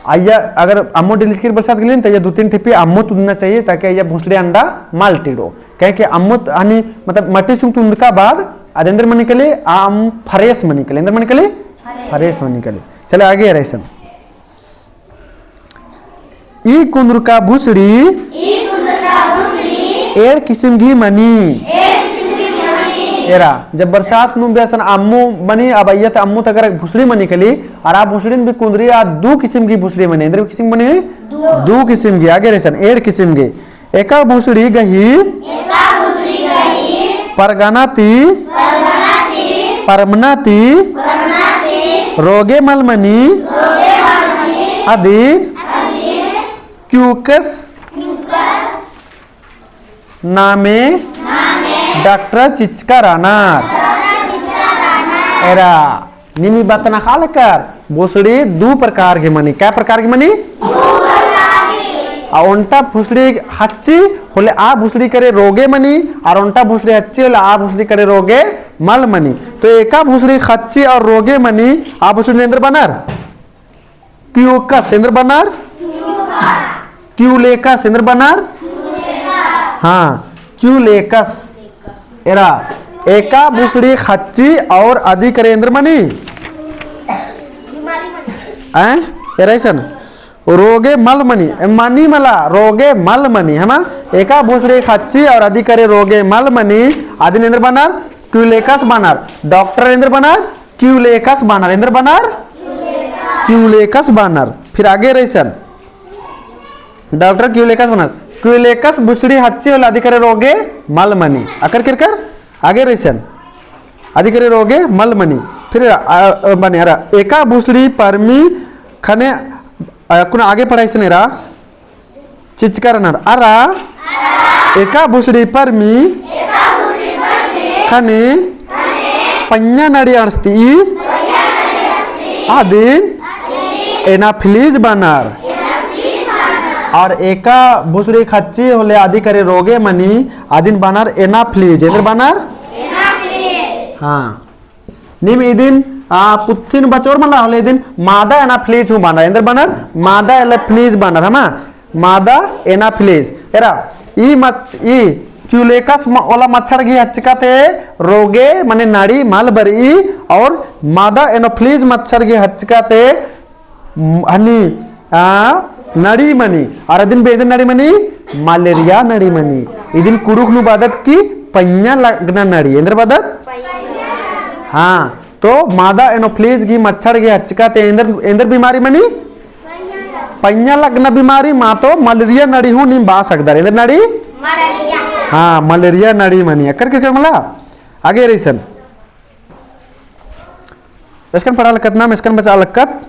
अइया अगर अम्मु डिली चिकिर बरसात गलिन, तो अइया दू तीन ठिपी अम्मु तुंदना चाहिए, ताकि अइया भुसड़ी अंडा मल टिड़ो। कहे के अम्मु त-, हनी, मतलब, मटी सुंग तुंदका बाद, आद एन्देर मनी कली, आ अम्म fresh मनी कली। एन्देर मनी कली? Fresh। Fresh मनी कली। चले आगे रईसन। ई कुन्दुरका भुसड़ी ई कुन्दुरका भुसड़ी एंड़ किसिम गही मनी। एंड़ किसिम गही मनी। एरा, जब बरसात नू बेसन अम्मु मनी, अब अइय्या त अम्मु तकर भुसड़ी मनी कली, अरा भुसड़िन भी कुन्दुरी आ दू किसिम गही भुसड़ी मनी। एन्देर किसिम मनी? दू। दू किसिम गही, आगे रईसन, एंड़ किसिम गही। एका भुसड़ी गही एका भुसड़ी गही परगना ती परगना ती परमना ती परमना ती रोगे मल मनी रोगे मल मनी अदिन अदिन क्यूकस क्यूकस नामे नामे डॉक्टर चिचका रअनर। डॉक्टर चिचका रअनर। एरा, नीम ई बअना ख़ाल कर, भुसड़ी दू प्रकार गही मनी। कै प्रकार गही मनी? दू प्रकार गही। आ ओन्टा भुसड़ी ख़च्ची होले आ भुसड़ी करे रोगे मनी, अरा ओन्टा भुसड़ी ख़च्ची होले आ भुसड़ी करे रोगे मल मनी। तो एका भुसड़ी ख़च्ची और रोगे मनी, आ भुसड़ी एन्देर बअनर? क्यूकस एन्देर बअनर? क्यूलेकस एन्देर बअनर? हाँ, क्यूलेकस। एरा, एका भुसड़ी ख़च्ची और अदी करे एन्देर मनी? हैं? एरा अइसन? रोगे मल मनी, ए, मनी मला, रोगे मल मनी, है ना? एका भुसड़ी ख़च्ची और अदी करे रोगे मल मनी, अदिन एन्देर बअनर? क्यूलेकस बअनर। डॉक्टर एन्देर बअनर? क्यूलेकस बानर, एन्देर बानर? क्यूलेकस बानर। फिर आगे रइसन। डॉक्टर क्यूलेकस बानर। क्यूलेकस भुसड़ी हच्ची होले अदी करे रोगे मल मनी। अकर केरकर? आगे रइसन। अदी करे रोगे मल मनी। फिर, अ, अ, बने, अरा, एका भुसड़ी परमी खने, अ, अक्कुन आगे पढ़ाइसन एरा। चिचका रअनर। अरा एका भुसड़ी परमी खने पइय्याँ नड़ी अंड़सती, अदिन एनाफिलीज बानर। और एका भुसड़ी खच्ची होले अदी करे रोगे मनी, अदिन बानर एनाफिलीज। एन्देर बानर? हाँ। नीम इदिन, आ, पुत्थिन बचोर मला होले इदिन मादा एनाफिलीज हूँ बानर। एन्देर बानर? मादा एनाफिलीज बानर, हमा? मादा एनाफिलीज। एरा, ई मच-, ई क्यूलेकस म-, ओला मच्छर गही हच्चका ते रोगे, मने नड़ी मल बरई, और मादा एनाफिलीज मच्छर गही हच्चका ते म-, हनी, आ, नड़ी मनी। और अदिन बेदन नड़ी मनी, मलेरिया नड़ी मनी। इदिन कुँड़ुख़ नू बअदत कि पइय्याँ लगना नड़ी। एन्देर बअदत? हाँ, तो मादा एनाफिलीज गही मच्छर गही हच्चका ते एन्देर, एन्देर बीमारी मनी? पइय्याँ लगना बीमारी, मा तो मलेरिया नड़ी हूँ नीम बआ सकदर। एन्देर नड़ी? मलेरिया। हाँ, मलेरिया नड़ी मनी। अकर केरकर मला? आगे रइसन। एसकन पढ़ा लक्कत नाम, एसकन बचा लक्कत।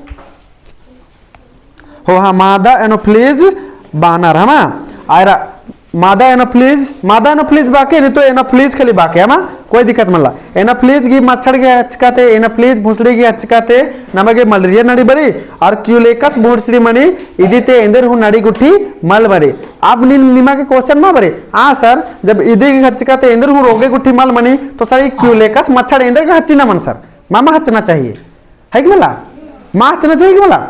हो हाँ, मादा एनाफिलीज बानर, हमा? आयरा मादा एनाफिलीज, मादा एनाफिलीज बाके, नी तो एनाफिलीज खाली बाके, हमा? कोई दिक्कत मला। एनाफिलीज गही मच्छर गही हच्चका ते, एनाफिलीज भुसड़ी गही हच्चका ते, नमा गे मलेरिया नड़ी बरई, और क्यूलेकस भुसड़ी मनी, इदी ते एन्देर हूँ नड़ी गुट्ठी मल बरई। अब नीम, निमा गे question मा बरई, हाँ sir, जब इदी गही हच्चका ते एन्देर हूँ रोगे गुट्ठी मल मनी, तो sir, ई क्यूलेकस मच्छर एन्देर गे हच्ची नमन sir? मा, मा हच्चना चाहिए। है कि मला? मा हच्चना चाहिए कि मला?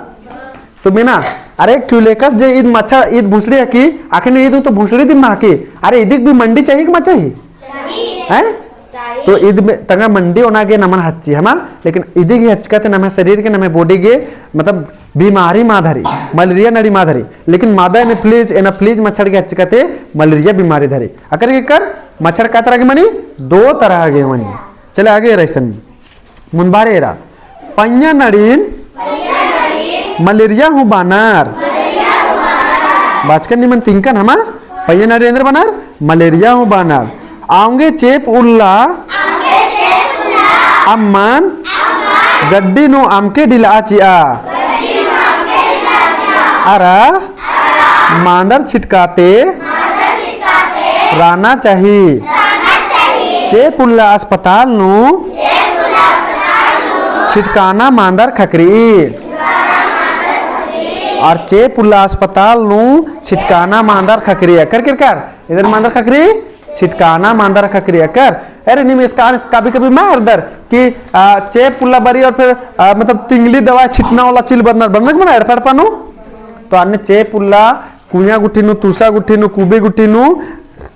तो मेना, अरे क्यूलेकस जे ईद मच्छर, ईद भुसड़ी हकी, आखिर ईद तो भुसड़ी दिम मा हकी। अरे इदिक भी मंडी चाहिए कि मा चाहिए? चाहिए। हैं? चाहिए। तो ईद में तंगआ मंडी ओना गे नमन हच्ची, हमा? लेकिन इदी गही हच्चका ते नम्है शरीर गे, नम्है body गे, मतलब बीमारी मा धरी, मलेरिया नड़ी मा धरी। लेकिन मादा एनाफिलीज, एनाफिलीज मच्छर गही हच्चका ते मलेरिया बीमारी धरी। अकर केरकर? मच्छर का तरह गे मनी? दो तरह गे मनी। चले आगे रइसन। मुन्द बारे एरा। पइय्याँ नड़ीन मलेरिया हूँ बानर। बाचकन निमन तिंकन हमा, पइय्याँ नड़ीन एन्देर बानर? मलेरिया हूँ बानर। औंगे चेंप उल्ला अम्मन गड्डी नू अमके ढिलआ चिआ। अरा मांदर छिटकाते राना चाही। चेंप उल्ला अस्पताल नू छिटकाना मांदर खकरी। और चेंप उल्ला अस्पताल नू छिटकाना मांदर खकरी। अकर केरकर? एन्देर मांदर खकरी? छिटकाना मांदर खकरी। अकर? अरे नीम एसका, कभी-कभी मा एरदर कि, आ, चेंप उल्ला बरई और फिर, आ, मतलब तिंगली दवाई छिटना वाला चील बरनर, बरनर कि मला एड़पा एड़पा नू? तो अन्ने चेंप उल्ला कुइयाँ गुट्ठी नू, तूसा गुट्ठी नू, कुबी गुट्ठी नू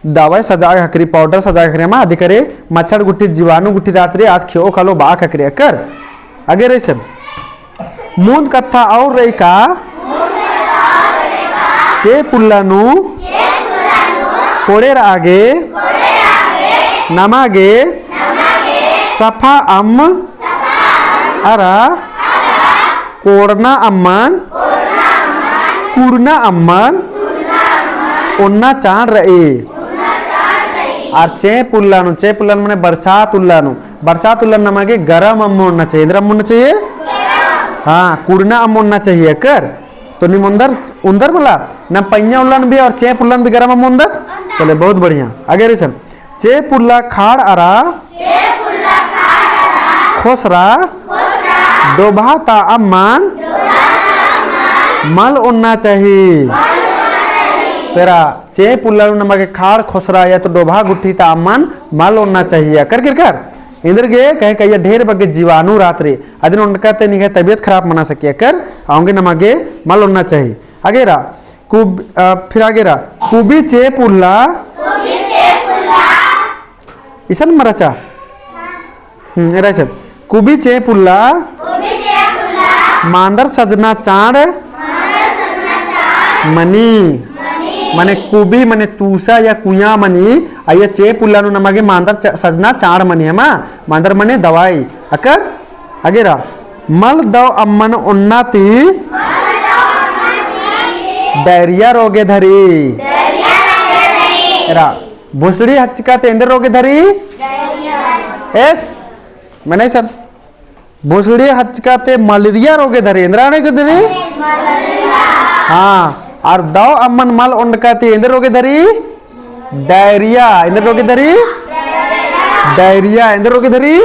दवाई सजा के खकरी, powder सजा के खकरी, हमा? अदी करे मच्छर गुट्ठी, जीवाणु गुट्ठी रात रे, आद खेओ खालो बआ खकरी। अकर? आगे रइसन। मुन्द कत्था और रई का? चेंप उल्ला नू कोड़ेरआ गे नमा गे सफा अम्म अरा कोड़ना अम्मन, कुड़ना अम्मन ओन्ना चाड़ रई। आर चेंप उल्ला नू, चेंप उल्ला नू मने बरसात उल्ला नू, बरसात उल्ला नू नमा गे गरम अम्म ओन्ना चाहिए। एन्देर अम्म ओन्ना चाहिए? हाँ, कुड़ना अम्म ओन्ना चाहिए। अकर? तो नीम ओन्दर, ओन्दर मला, नम पइय्याँ उल्ला नू भी और चेंप उल्ला नू भी गरम अम्म ओन्दर? चले, बहुत बढ़िया। आगे रइसन। चेंप उल्ला खाड़ अरा खोसरा डोभा ता अम्मन मल ओन्ना चाही। तेरा चेंप उल्ला नू नमा गे खाड़ खोसरा या तो डोभा गुट्ठी ता अम्मन मल ओन्ना चाही। अकर केरकर? एन्देर गे कहे कइया ढेर बग्गे जीवाणु रात रे। अदिन ओन्डका ते निंग्है तबियत खराब मना सके। अकर? औंगे नमा गे मल ओन्ना चाही। आगे रा, कुब-, अ, फिर आगे रा, कुबी चेंप उल्ला। इसन मरचा। हम्म, एरा इसन। कुबी चेंप उल्ला। मांदर सजना चाड़। मनी। मने कुबी, मने तूसा या कुइयाँ मनी, अइय्या चेंप उल्ला नू नमा गे मांदर च-, सजना चाड़ मनी, हमा? मांदर मने दवाई। अकर? आगे रा, मल दव अम्मन ओन्ना ती diarrhea रोगे धरी। एरा, भुसड़ी हचका ती एन्देर रोगे धरी? ए, मने सन, भुसड़ी हचका ती मलेरिया रोगे धरी। एन्देर आने के धरी? हाँ, और दव अम्मन मल ओन्डका ती एन्देर रोगे धरी? Diarrhea। एन्देर रोगे धरी? Diarrhea। एन्देर रोगे धरी?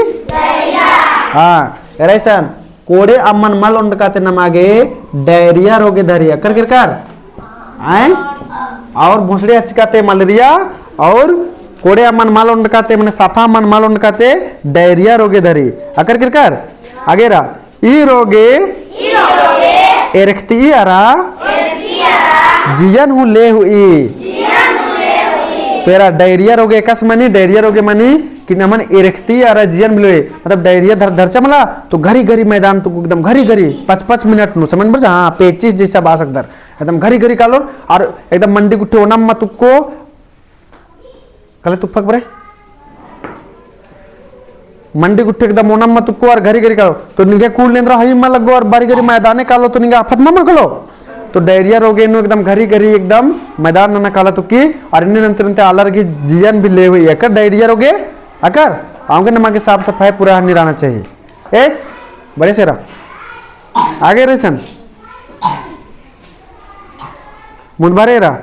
हाँ, एरा इसन, कोड़े अम्मन मल ओन्डका ती नमा गे diarrhea रोगे धरी। अकर केरकर? आय? और भुसड़ी हचका ती मलेरिया, और कोड़े अम्मन मल ओन्डका ती, मने सफा अम्मन मल ओन्डका ती diarrhea रोगे धरी। अकर केरकर? आगे रा, ई रोगे एरखती अरा जियन हूँ ले हुई। तो एरा diarrhea रोगे एकासे मनी, diarrhea रोगे मनी कि नमन एरखती अरा जियन बिलोय, मतलब diarrhea धर-, धरचा मला, तो घरी घरी मैदान तुक्को, एकदम घरी घरी, पाँच पाँच मिनट नू, समझ बरचा? हाँ, पेचिस जैसा बासक दर, एकदम घरी घरी कालोर, और एकदम मंडी गुट्ठी ओनम मा तुक्को, कले तुप्पक बरे? मंडी गुट्ठी एकदम ओनम मा तुक्को और घरी घरी कालो। तो निंगे कूल एन्देर हई मा लग्गो और बारी घरी मैदाने कालो तो निंगे आफत मा मल कालो। तो diarrhea रोगे नू एकदम घरी घरी एकदम मैदान नना काला तुक्की और इन्ने नन्ते नन्ते आलर की जियन भी ले हुई। अकर diarrhea रोगे अकर आउंगे नमा गे साफ सफाई पूरा हन्नी रहना चाहिए। ए, बड़े सेरा। आगे रा इसन। मुन्द बारे रा।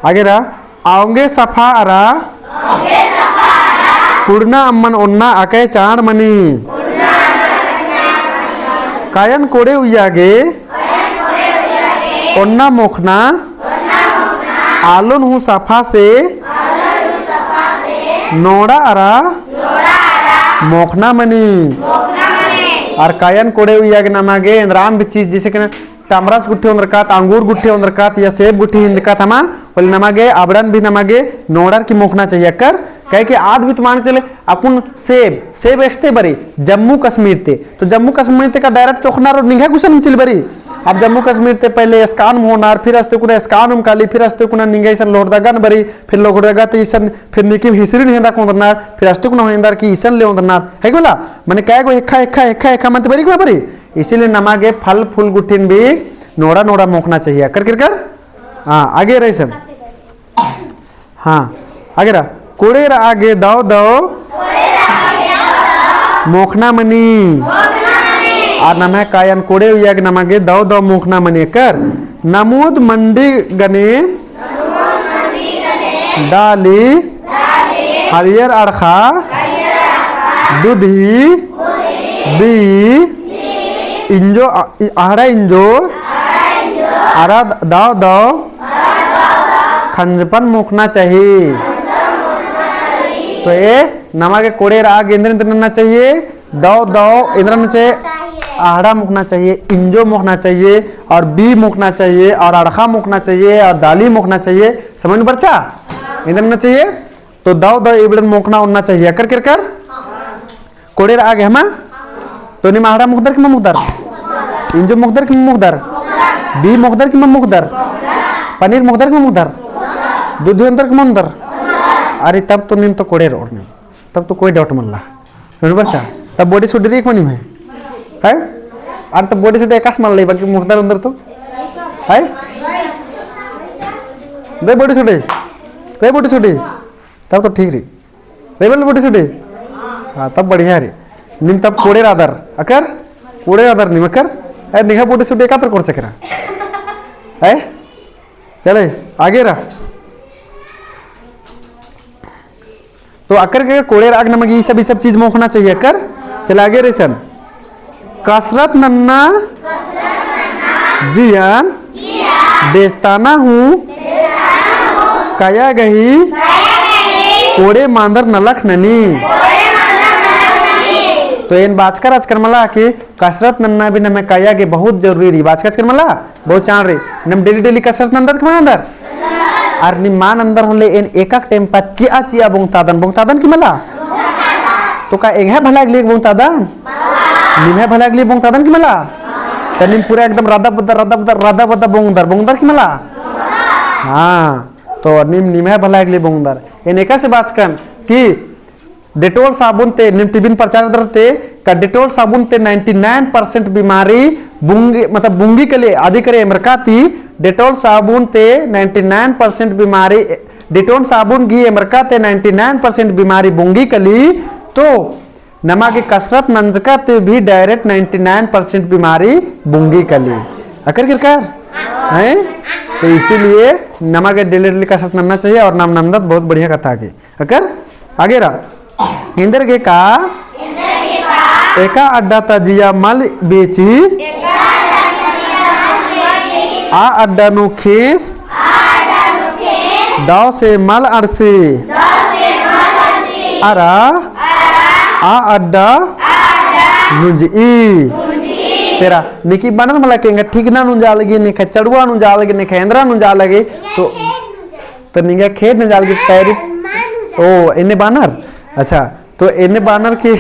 आगे रा, आउंगे सफा अरा कुड़ना अम्मन ओन्ना अकय चाड़ मनी। कायन कोड़े उइया गे ओन्ना मोखना, आलोन हूँ सफा से नोड़ा अरा मोखना मनी। अरा कायन कोड़े उइया गे नमा गे एन्दराम भी चीज, जैसे कि ना, टमरस गुट्ठी ओन्दरकात, अंगूर गुट्ठी ओन्दरकात, या सेब गुट्ठी हिन्दकात हमा, होले नमा गे अबड़न भी नमा गे नोड़र की मोखना चाहिए। अकर, काहे कि आद भी तो मान के चले, अक्कुन सेब, सेब एकसते बरी, जम्मू कश्मीर ते, तो जम्मू कश्मीर ते का direct चोखना रो निंग्है गुसन चिल बरी। अब जम्मू कश्मीर ते पहले एस्कान मोहनार, फिर अस्ते कुना एस्कान उम काली, फिर अस्ते कुना निंग्है इसन लोहरदगा न बरी, फिर लोहरदगा ते इसन, फिर निकिम हिसरी निहंदा कोन्दरनार, फिर अस्ते कुना होयंदार की इसन ले ओन्दरनार, है कि मला? मने काय गो हेखा, हेखा, हेखा, हेखा मनते बरी कि मा बरी? इसीलिए नमा गे फल फूल गुट्ठिन भी नोड़ा नोड़ा मोखना चाहिए। अकर किरकर? हाँ, आगे रही सब। हाँ, आगे रहा। कोड़े रआ गे दव दव मोखना मनी। आर नम्है कायन कोड़े उइया गे नमा गे दव दव मोखना मनी। अकर नमुद मंडी गने दाली, हरियर अड़खा, दुधी, बी, इंजो, अ-, अहड़ा इंजो, अरा दव दव खंजपन मोखना चाही। तो ए नमा गे कोड़े रआ गे एन्दर एन्दर नन्ना चाहिए। दव दव एन्दर नन्ना चाहिए, अहड़ा मोखना चाहिए, इंजो मोखना चाहिए, और बी मोखना चाहिए, और अड़खा मोखना चाहिए, और दाली मोखना चाहिए। समझ में बरचा? एन्दर नन्ना चाहिए। तो दव दव इबड़न मोखना ओन्ना चाहिए। अकर किरकर? कोड़े रआ गे हमा? तो नीम अहड़ा मोखदर कि मल मोखदर? इंजो मोखदर कि मल मोखदर? बी मोखदर कि मल मोखदर? पनीर मोखदर कि मल मोखदर? दूध ओन्दर कि मल ओन्दर? अरे तब तो नीम तो कोड़े रओर नीम। तब तो कोई doubt मल्ला। समझ बरचा? तब body suit रई कि मल नीम है? हैं? अरे तब body suit एकासे मल्ला, बाकी मोखदर ओन्दर तो? हैं? दे body suit। दे body suit। तब तो ठीक रई। रई बल्ला body suit? हाँ, तब बढ़िया रई। नीम तब कोड़े रअदर। अकर? कोड़े रअदर नीम अकर? अरे निंग्है body suit एकातर कोरचकरा। हैं? चले, आगे रआ। तो अकर के कोड़े रआ गे नमा गे ई सब, ई सब चीज मोखना चाहिए अकर। चले आगे रई सन। कसरत नन्ना जियन बेस्ताना हूँ काया गही कोड़े मांदर नलख ननी। तो एन बाचकर आचकर मला कि कसरत नन्ना भी नम्है काया गे बहुत जरूरी रई। बाचकर आचकर मला? बहुत चाड़ रई। नीम daily daily कसरत नन्दर कि मल नन्दर? अर नीम मल नन्दर होले एन एकक time पा चिआ चिआ बोंगतादन, बोंगतादन कि मला? तो का एंग्है भला के लिए बोंगतादन? निम्है भला के लिए बोंगतादन कि मला? तो नीम पूरा एकदम रदा बदा, रदा बदा, रदा बदा बोंगदर, बोंगदर कि मला? हाँ। तो नीम निम्है भलाईक ले बोंगदर। एन एकासे बाचकन कि डेटॉल साबुन ते नीम टीवीन प्रचार दर ते का डेटॉल साबुन ते ninety nine percent बीमारी बुंगी, मतलब बुंगी कली। अदी करे एमरका ती डेटॉल साबुन ते ninety nine percent बीमारी, डेटॉल साबुन गही एमरका ते ninety nine percent बीमारी बुंगी कली। तो नमा गे कसरत नंजका ते भी direct ninety nine percent बीमारी बुंगी कली। अकर किरकर? हैं? तो इसीलिए नमा गे daily daily कसरत नन्ना चाहिए और नाम नंदत बहुत बढ़िया कत्था की। अकर आगे रआ। एन्देरगे का एका अड्डा ता जिया मल बेची, आ अड्डा नू खेस, दव से मल अंड़सी। अरा आ अड्डा नुंजई। तेरा निकी बअनर मला के एंगा ठिगना नुंजा लगी, नेखय चड़ुआ नुंजा लगी, नेखय एन्दरा नुंजा लगी। तो, तो निंगा खेद नुंजा लगी पैरी। ओ, एन्ने बअनर? अच्छा, तो एन्ने बअनर की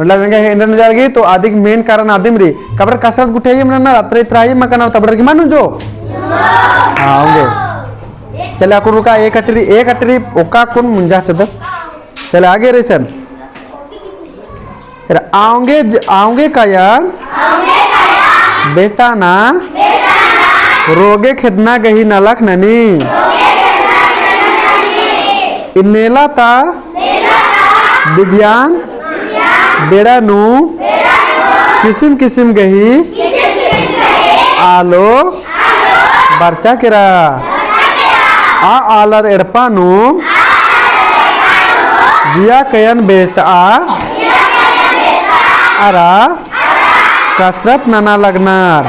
मतलब एंगा एन्दरा नुंजा लगी, तो अदिक main कारण आदिम रई। काबर कसरत गुट्ठिया ही मना ना, रात्रे इतरा ही मना ना, तबड़र की मल नुंजो? हाँ, औंगे। चले अक्कुन रुका, एक अटरी, एक अटरी, ओक्का अक्कुन मुंजा चदर। चले आगे रई सन। एरा औंगे ज-, औंगे कायन बेचता ना, रोगे खेदना गही नलख ननी। इन्नेला ता बिज्ञान बेड़ा नू किसिम किसिम गही आलो बरचा केरा। आ आलर एड़पा नू जिया कयन बेचता अरा कसरत नना लगनर।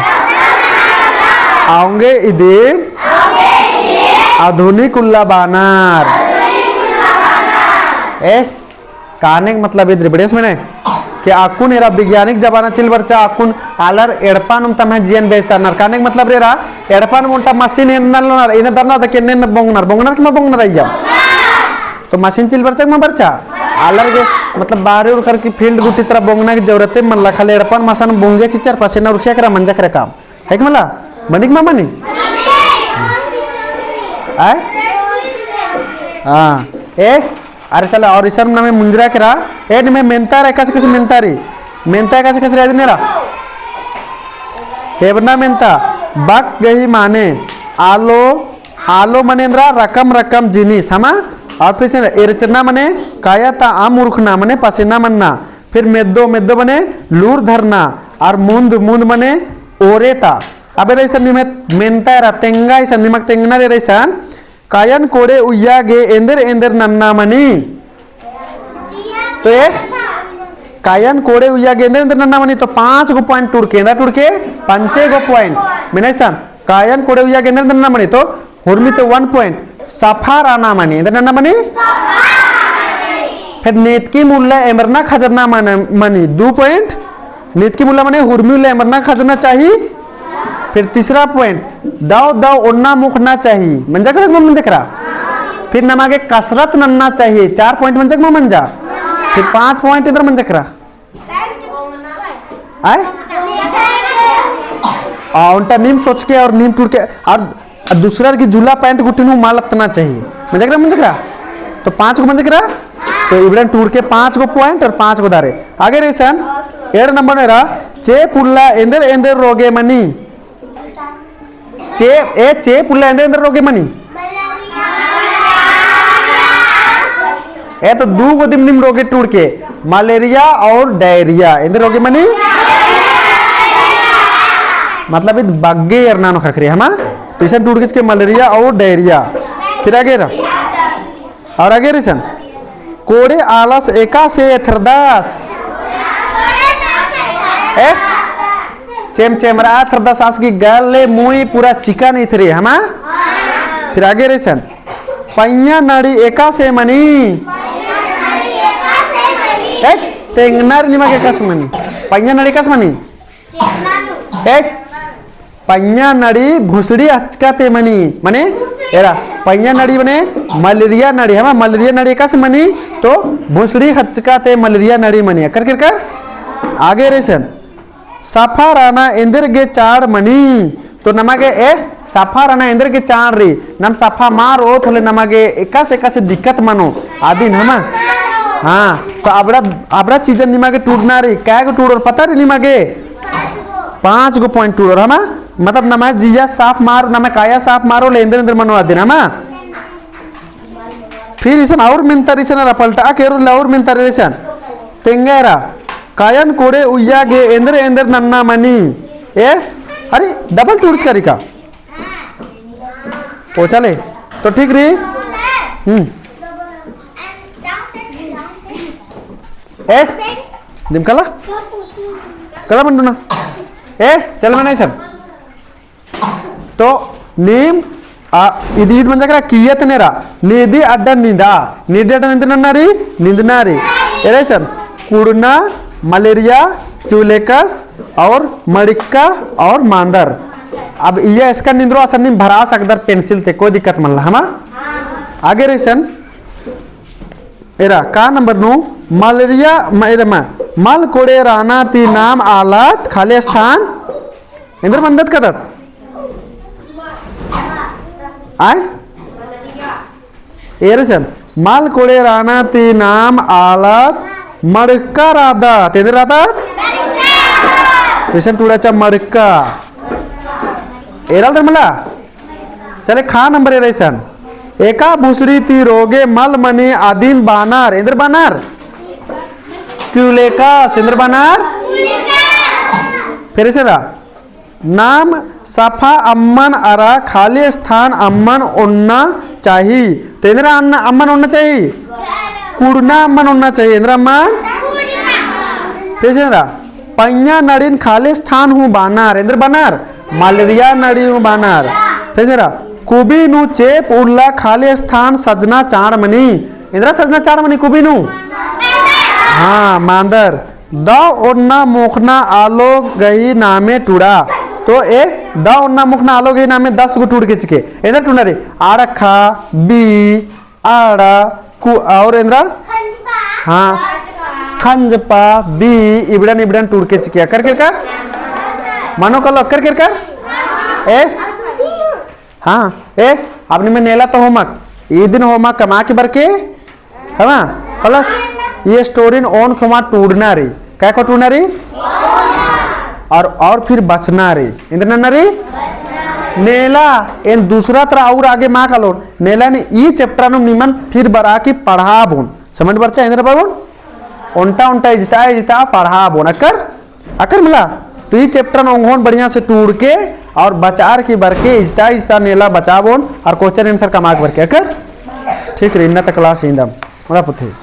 औंगे इदिन आधुनिक उल्ला बअनर। ए, कानेक मतलब इद रई बड़ेस मने कि अक्कुन एरा बिज्ञानिक जमाना चिल बरचा, अक्कुन आलर एड़पा नुम तम्है जियन बेचतानर। कानेक मतलब रई एरा एड़पा नुम ओन्टा मशीन एन्देर ननर, एन्ने दरना दके एन्ने बोंगनर, बोंगनर कि मल बोंगनर अइय्या। तो मशीन चिल बरचा कि मल बरचा? आलर गे मतलब बाहरे उरखर की field गुट्ठी तरा बोंगना की जरूरते मल्ला, खाली एड़पन मसन बोंगे चिच्चर पसेना उरखिया केरा मंजा केरा काम। है कि मला? मनी कि मल मनी? आय? हाँ। ए, अरे चला, और इसन नम्है मुंजरा केरा। ए, निम्है मेन्ता रई, एकासे एकासे मेन्ता रई। मेन्ता एकासे एकासे रई, अदिन एरा। तेबना मेन्ता, बक गही माने, आलो, आलो मने एन्दरा रकम रकम जिनिस, हमा? और फिर से एरचना मने, काया ता अम्म उरखना मने पसेना मन्ना। फिर मेद्दो, मेद्दो मने लूर धरना, और मुन्द, मुन्द मने ओरे ता। अबे रई सन निम्है मेन्ता एरा तेंगा इसन, निमक तेंगना रई सन, कायन कोड़े उइया गे एन्देर एन्देर नन्ना मनी। तो ए, कायन कोड़े उइया गे एन्देर एन्देर नन्ना मनी, तो पाँच गो point टूड़के, एन्देर टूड़के, पंचे गो point। मेना इसन, कायन कोड़े उइया गे एन्देर एन्देर नन्ना मनी, तो हुरमी तो one point, सफा रअना मनी, एन्देर नन्ना मनी? फिर नेतकिम उल्ला एमरना खजरना मन-, मनी, दू point, नेतकिम उल्ला मने हुरमी उल्ला एमरना खजरना चाही। फिर तीसरा point, दव दव ओन्ना मुखना चाही। मंजा केरा, मंजा केरा? फिर नमा गे कसरत नन्ना चाही। चार point मंजा केरा, मंजा। फिर पाँच point एन्देर मंजा केरा। आय? आ, ओन्टा नीम सोचके और नीम टूड़के और दूसरा की झूला pant गुट्ठी नू मल अत्तना चाही। मंजा केरा, मंजा केरा? तो पाँच गो मंजा केरा? तो इबड़न टूड़के पाँच गो point और पाँच गो दारे। आगे रई सन, एंड़ number एरा, चेप उल्ला एन्देर एन्देर रोगे मनी। चेप, ए चेप उल्ला एन्देर एन्देर रोगे मनी? ए तो दू गो दिम नीम रोगे टूड़के, मलेरिया और डायरिया। एन्देर रोगे मनी? मतलब इद बग्गे एरना नू ख़क्खरे, हमा? इसन टूड़के चिके मलेरिया और डायरिया। फिर आगे एरा। और आगे रई सन, कोड़े आलस एकासे एथरदस। ए? चेम चेमरा एथरदस आस गही गले मुई पूरा चिकन इथरे, हमा? फिर आगे रई सन, पइयाँ नड़ी एकासे मनी। ए? तेंगना रई निमा गे एकासे मनी। पइयाँ नड़ी एकासे मनी? एक, पइयाँ नड़ी भुसड़ी हचका ते मनी, मने एरा, पइयाँ नड़ी मने मलेरिया नड़ी, हमा मलेरिया नड़ी एकासे मनी, तो भुसड़ी हचका ते मलेरिया नड़ी मनी। अकर केरकर? आगे रई सन, सफा रअना एन्देर गे चाड़ मनी, तो नमा गे ए सफा रअना एन्देर गे चाड़ रई, नम सफा मल रओत होले नमा गे एकासे एकासे दिक्कत मनो अदिन हमा। हाँ, तो अबड़ा, अबड़ा चीजन निमा गे टूड़ना रई, कै गो टूड़ोर पता रई निमा गे? पाँच गो point टूड़ोर हमा। मतलब नमा जिया साफ मल रओ, नमा काया साफ मल रओ होले एन्देर एन्देर मनो अदिन हमा। फिर इसन और मेन्ता रई इसन रा पलटा केरो ले और मेन्ता रई इसन। तेंगा एरा, कायन कोड़े उइया गे एन्देर एन्देर नन्ना मनी। ए, अरे, double टूड़चका रई का? ओ चले, तो ठीक रई। हम्म। ए, दिम कला? कला मंडुना। ए, चल मना इसन। तो नीम, आ, इद, इद मंजा केरा कियत नेरा, नीदी अड्डा निंदा, नीदी अड्डा निंदा नन्ना रई, निंदना रई। एरा इसन, कुड़ना, मलेरिया, क्यूलेक्स और मड़िक्का और मांदर। अब इया इसका निंद्रो असन नीम भरा सकदर pencil ते, कोई दिक्कत मल्ला, हमा? आगे रई इसन, एरा, का number नू? मलेरिया, म-, एरा, म-, मल कोड़े रअना ती नाम आलत खाली स्थान एन्देर मन्दत कदत? आय? एरा इसन, मल कोड़े रअना ती नाम आलत मड़का रअदत। एन्देर रअदत? तो इसन टूड़चा मड़का। एरा आलदर मला? चले, खा number एरा इसन। एका भुसड़ी ती रोगे मल मनी अदिन बअनर। एन्देर बअनर? क्यूलेक्स। एन्देर बअनर? फिर से रा। नाम सफा अम्मन अरा खाली स्थान अम्मन ओन्ना चाही। तो एन्देर अम्मन ओन्ना चाही? कुड़ना अम्मन ओन्ना चाही। एन्देर अम्मन? फिर से रा। पइयाँ नड़िन खाली स्थान हूँ बअनर। एन्देर बअनर? मलेरिया नड़ी हूँ बअनर। फिर से रा। कुबी नू चेंप उल्ला खाली स्थान सजना चाड़ मनी। एन्देर सजना चाड़ मनी कुबी नू? हाँ, मांदर। दव ओन्ना मोख़ना आलो गही नामे टूड़ा। तो ए दव ओन्ना मोख़ना आलो गही नामे दस गो टूड़के चिके। एन्देर टूड़ना रई? अड़खा, बी, आड़ा, कु-, और एन्देर? हाँ, खंजपा, बी, इबड़न, इबड़न टूड़के चिके। अकर केरकर? मनो कलो अकर केरकर? ए? हाँ, ए, अब निम्है नेला तो होमक, इदिन होमक कमआ की बरके, हमा, plus, ये story न ओन खोमा टूड़ना रई, कै खो टूड़ना रई? और, और फिर बचना रई, एन्देर नन्ना रई? नेला, एन दूसरा तरा और आगे मा कालोन, नेला ने ई chapter नू निमन फिर बरआ की पढ़ाबओन, समझ बरचा, एन्देर बरओन? ओन्टा ओन्टा इजता इजता पढ़ाबओन, अकर? अकर मला, तो ई chapter नू ओंगोन बढ़िया से टूड़के और बचआर की बरके इजता इजता नेला बचाबओन और question answer कमआ की बरके, अकर? ठीक रई, इन्ना ता class इन्दम, ओड़ा पुथी।